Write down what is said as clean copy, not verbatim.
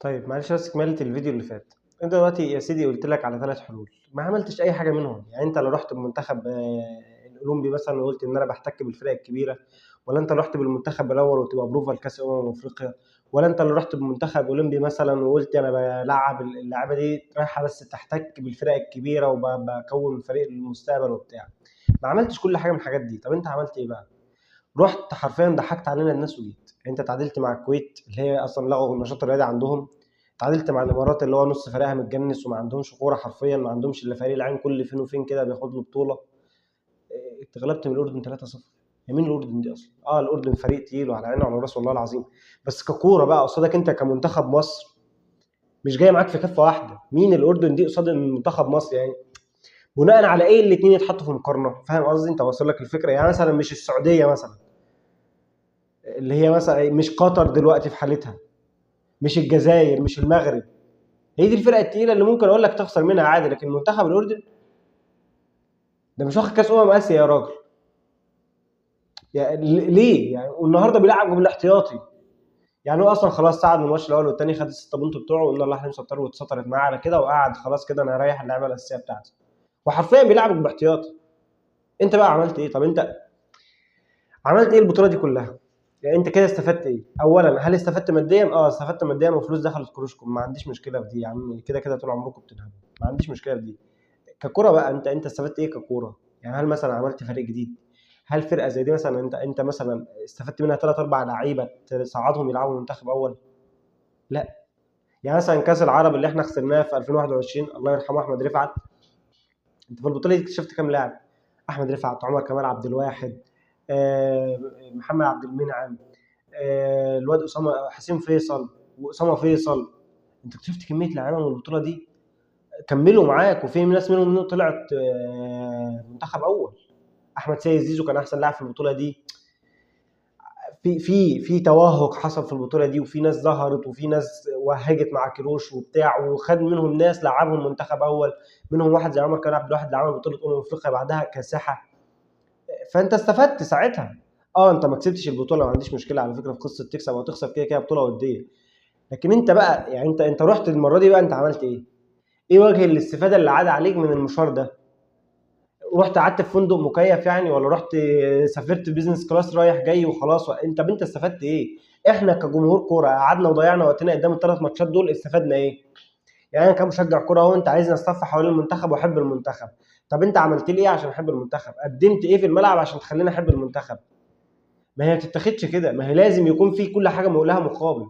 طيب معلش بس كمالة الفيديو اللي فات. انت دلوقتي يا سيدي قلت لك على 3 حلول، ما عملتش اي حاجة منهم. يعني انت لو رحت بمنتخب الاولمبي مثلا وقلت ان انا بحتك بالفرق الكبيرة، ولا انت رحت بالمنتخب الاول وتبقى بروفا لكاس افريقيا، ولا انت اللي رحت بمنتخب اولمبي مثلا وقلت انا بلعب اللعيبة دي رايحة بس تحتك بالفرق الكبيرة وبكون فريق المستقبل وبتاع، ما عملتش كل حاجة من الحاجات دي. طب انت عملت ايه بقى؟ رحت حرفيا ضحكت علينا الناس وجيت. انت تعادلت مع الكويت اللي هي اصلا لغوا النشاط الرياضي عندهم، تعادلت مع الامارات اللي هو نص فريقها متجنس وما عندهمش كورة حرفيا، ما عندهمش الا فريق العين كل فين وفين كده بياخد له بطوله. اتغلبت من الاردن 3-0. يا مين الاردن دي اصلا؟ الاردن فريق تقيل وعلى عينه وعلى راسه والله العظيم، بس ككوره بقى قصادك انت كمنتخب مصر مش جاي معاك في كفه واحدة. مين الاردن دي قصاد منتخب مصر؟ يعني بناء على ايه الاثنين يتحطوا في مقارنة؟ فاهم قصدي؟ انت واصل لك الفكرة؟ يعني مثلا مش السعودية مثلا اللي هي مثلا مش قطر دلوقتي في حالتها، مش الجزائر، مش المغرب، هي دي الفرقة الثقيلة اللي ممكن اقول لك تخسر منها عادي. لكن منتخب الاردن ده مش واخد كاس اسيا يا راجل، يعني ليه يعني؟ والنهارده بيلعب بالاحتياطي، يعني هو اصلا خلاص صعد من الماتش الاول والثاني، خد ال6 بونت بتوعه وقلنا الله احنا ستار واتسطرت معاه على كده وقعد خلاص كده انا هريح اللعيبة الاساسية بتاعتي، وحرفيا بيلعبك باحتياطي. انت بقى عملت ايه؟ طب انت عملت ايه البطولة دي كلها؟ يعني انت كده استفدت ايه؟ اولا هل استفدت ماديا؟ استفدت ماديا وفلوس دخلت كروشكم، ما عنديش مشكلة في دي يا عم، كده كده طول عمركم بتنهبوا، ما عنديش مشكلة في دي. ككوره بقى انت استفدت ايه ككوره؟ يعني هل مثلا عملت فريق جديد؟ هل فرقه زي دي مثلا انت مثلا استفدت منها 3 4 لعيبة تصعدهم يلعبوا منتخب اول؟ لا. يعني مثلا كاس العرب اللي احنا خسرناه في 2021 الله يرحمه احمد رفعت، انت في البطولة دي اكتشفت كام لاعب؟ احمد رفعت، عمر كمال عبد الواحد، محمد عبد المنعم، الواد اسامة حسين فيصل واسامة فيصل. انت اكتشفت كمية لعيبة من البطولة دي كملوا معاك، وفي ناس منهم طلعت منتخب اول. احمد سيد زيزو كان احسن لاعب في البطولة دي. في في في توهج حصل في البطولة دي، وفي ناس ظهرت وفي ناس وهجت مع كيروش وبتاع، وخد منهم ناس لعبهم منتخب اول، منهم واحد زي عمر كمال عبد الواحد اللي عمل بطوله افريقيا بعدها كاسحه. فانت استفدت ساعتها. انت ما كسبتش البطولة، ما عنديش مشكلة على فكرة في قصة تكسب او تخسر، كده كده بطوله وديه. لكن انت بقى يعني انت رحت المرة دي بقى انت عملت ايه؟ ايه وجه الاستفادة اللي عاد عليك من المشوار ده؟ رحت قعدت في فندق مكيف يعني، ولا رحت سافرت business class رايح جاي وخلاص؟ انت استفدت ايه؟ احنا كجمهور كورة قعدنا وضيعنا وقتنا قدام ال3 ماتشات دول، استفدنا ايه؟ يعني انا كمشجع كورة اهو، انت عايزني اصطف حوالين المنتخب واحب المنتخب، طب انت عملت لي ايه عشان احب المنتخب؟ قدمت ايه في الملعب عشان تخليني احب المنتخب؟ ما هي ما بتتاخدش كده، ما هي لازم يكون في كل حاجة لها مقابل.